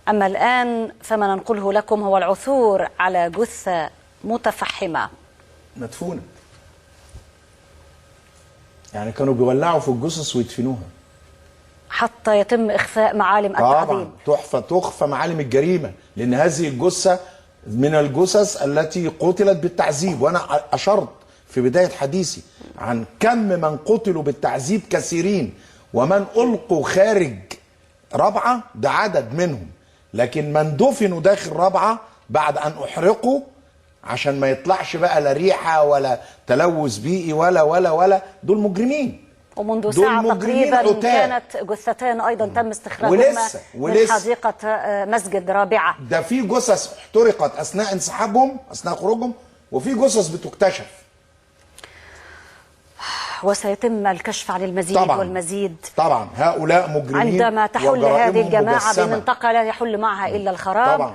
أما الآن فما ننقله لكم هو العثور على جثة متفحمة مدفونة، يعني كانوا بيولعوا في الجثث ويدفنوها حتى يتم إخفاء معالم التعذيب. طبعا تخفى معالم الجريمة، لأن هذه الجثة من الجثث التي قتلت بالتعذيب. وأنا أشرت في بداية حديثي عن كم من قتلوا بالتعذيب كثيرين، ومن ألقوا خارج ربعة ده عدد منهم، لكن من دفنوا داخل ربعة بعد أن أحرقوا عشان ما يطلعش بقى لا ريحة ولا تلوث بيئي ولا دول مجرمين. ومنذ ساعة تقريبا كانت جثتان أيضا تم استخراجهما من حديقة مسجد رابعة. ده في جثث احترقت أثناء انسحابهم، أثناء خروجهم، وفي جثث بتكتشف. وسيتم الكشف عن المزيد طبعا والمزيد. طبعا هؤلاء مجرمين عندما تحل هذه الجماعة بمنطقة لا يحل معها إلا الخراب. طبعا.